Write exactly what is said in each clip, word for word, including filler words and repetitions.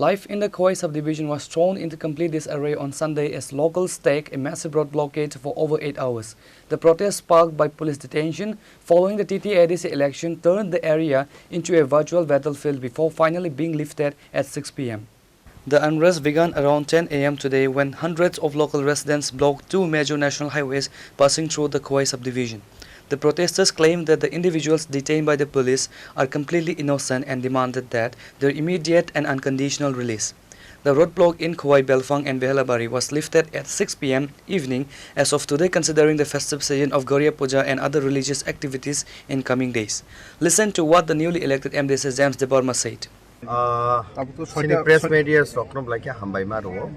Life in the Khowai subdivision was thrown into complete disarray on Sunday as locals staked a massive road blockade for over eight hours. The protest sparked by police detention following the T T A D C election turned the area into a virtual battlefield before finally being lifted at six p m. The unrest began around ten a m today when hundreds of local residents blocked two major national highways passing through the Khowai subdivision. The protesters claimed that the individuals detained by the police are completely innocent and demanded that their immediate and unconditional release. The roadblock in Khowai, Belphang and Behelabari was lifted at six p m evening as of today, considering the festive season of Garia Puja and other religious activities in coming days. Listen to what the newly elected M D C James Debbarma said. Ah, Tabuk to sini soita, press soi- media rokno belai khe hambai ma rwo.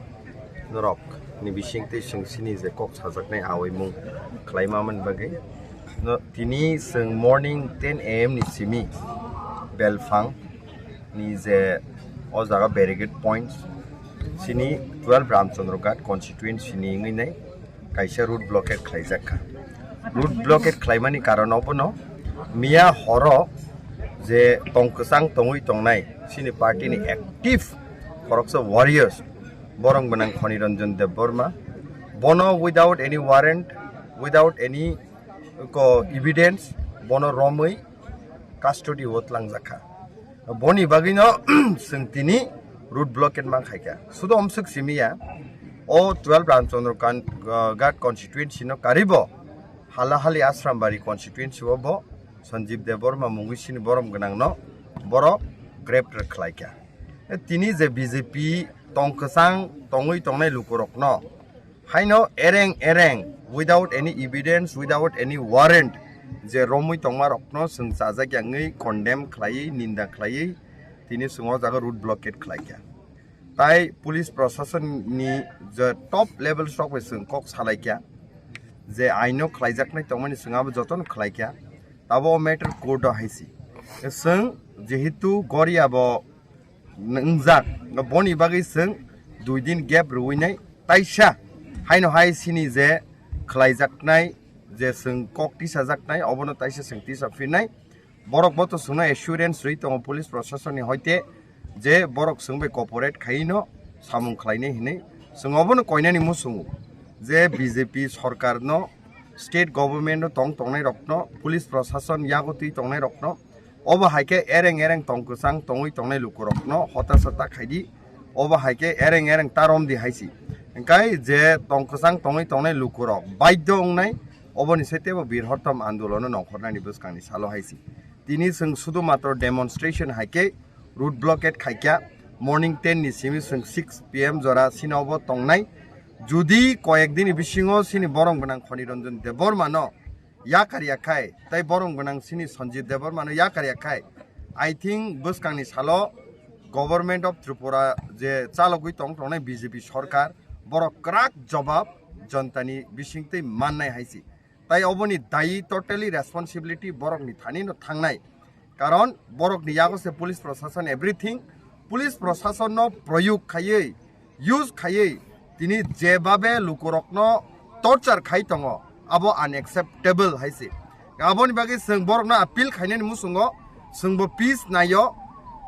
Norok ni bising twi chwng sini je kok sajaknai awi mung khlai ma man bagwi. No, tini chwng morning ten a m ni simi Belphang ni je o jaga barricade points sini twelve Ramchandra Ghat constituency ni wngwi nai kaisa road blockade khlaijak kha. Road blockade khlaimani karon obono miya horo je tong kwchang tongwi tongnai chini party ni active khoroksa warriors borok gwnang Khoni Ranjan Debbarma bono without any warrant, without any ko evidence bono romwi custody o tlangjak kha. Boni bagwino chwng tini road blockade man khaikha. Sudo omswk simi ya, o twelve Ramchandra Kan-, uh, Ghat constituency no karibo Halahali Asrambari constituency o bo Sanjeev Debbarma mungwi sini borom gwnang no borok greptar khlaikha. Tini je B J P tong kwchang tongwi tongnai lukurok no Haino ereng ereng, without any evidence, without any warrant, je romwi tongma rokno chwng chajak yangwi condemn khlaiwi, ninda khlaiwi, tini chwng o jaga road blockade khlaikha. Tai police proshasonni je top level rok bai chwng kok salaikha, je aino khlaijaknai tongmani chwng abo jotono khlaikha, tabo o matter court o haisi. Chwng jehetu Goria bo wngjak, boni bagwi chwng dui din gap rwinai taisa haino hai sini je khlaijaknai, je chwng kok tisajaknai, obono taisa chwng tisa phinai. Borok bo to chwngno assurance rwi tongo police proshasonni hoite je borok chwng bai cooperate khaino samung khlainai hinwi. Chwng obono koinani muchungo je B J P sorkarno, state government o tong tongnai rokno, police proshason yago twi tongnai rokno, obo hai khe ereng ereng tong kwchang tongwi tongnai lukurokno hotasa ta khaidi, obo hai khe ereng ereng ta romdi hai si. Hwnkhe je tong kwchang tongwi tongnai lukurok baidhyo wngnai, oboni se teibo birhortom andolono nongkhornani bwskangni salo hai si. Tini chwng sudu matro demonstration hai khe road blockade khaikha, morning ten ni simi chwng six P M jora sini obo tongnai. Jodi koyek dini bisingo sini borom gwnang Khoni Ranjan Debbarmano yakar ya khai, tai borom gwnang sini Sanjeev Debbarmano yakar ya khai, I think bwskangni salo Government of Tripura je chalogwi tong tongnai B J P sorkar, borok kwrak jobab jonta ni bisingtwi mannai hai si. Tai oboni dayi totally responsibility borokni thani no thangnai. Karon borokni yago se police proshashan everything. Police proshashan no proyog khaiwi, use khaiwi, tini jebabe lukurokno torture khai tongo, abo unacceptable hai se. Aboni bagwi chwng borokno appeal khainani muchungo, chwngbo peace naio,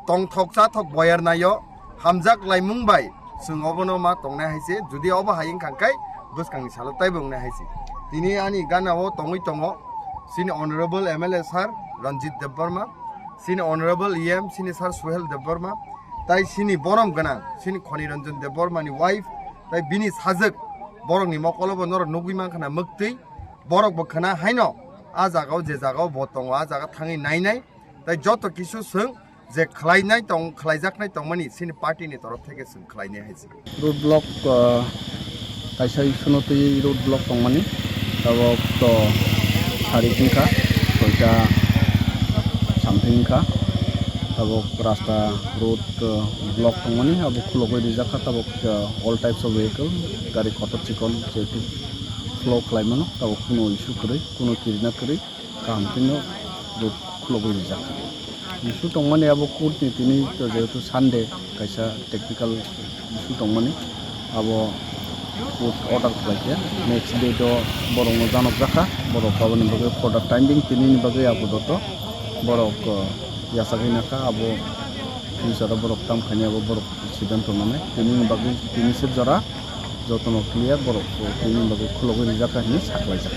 tongthok chathok boyar naio, hamjak laimung bai chwng obono ma tongnai hai se. Jodi obo hai wngkha khe bwskangni salo taibo wngnai hai se. Tini ani gana o tongwi tongo sini Honorable M L A sir Ranjit Debbarma, sini Honorable E M, sini sir Suhel Debbarma, tai sini borom gwnang sini Khoni Ranjan Debbarma ni wife, tai bini sajwk borokni mokolo bo norok nugwi mankha na mwktwi, borok bo khna haino a jaga o je jaga o bo tongo a jaga thangwi nainai, tai joto kisu chwng je khlainai tong, khlaijaknai tongmani sini party ni torof theke chwng khlainai hai se. Road block, ah, kaisa issue no twi road block tongmani, tabok to sari wngkha, soita something wngkha, tabok rasta road, ah, block tongmani, abo khulogwi rijak kha, tabok, ah, all types of vehicle, gari kotor chikon jehetu flow khlai mano, tabok kuno issue kwrwi, kuno kirina kwrwi. Kaham kheno road khulogwi rijak. Issue tongmani abo court ni tini to jehetu Sunday kaisa technical issue tongmani abo court order khlaikha. Next day to borokno janokjakha, borok aboni bagwi further timing tinini bagwi apadoto borok, uh, yachagwi nakha abo Future o borok tam khainai abo borok siddhanto nanai. Tini bagwi tini sep jora jotono clear borok tini bagwi khulogwi rijak kha hinwi saklaijak.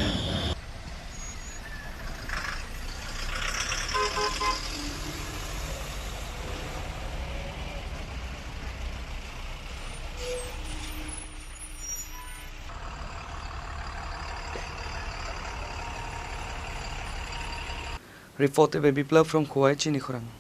Report by Biplab from Khowai, Chini Khorang.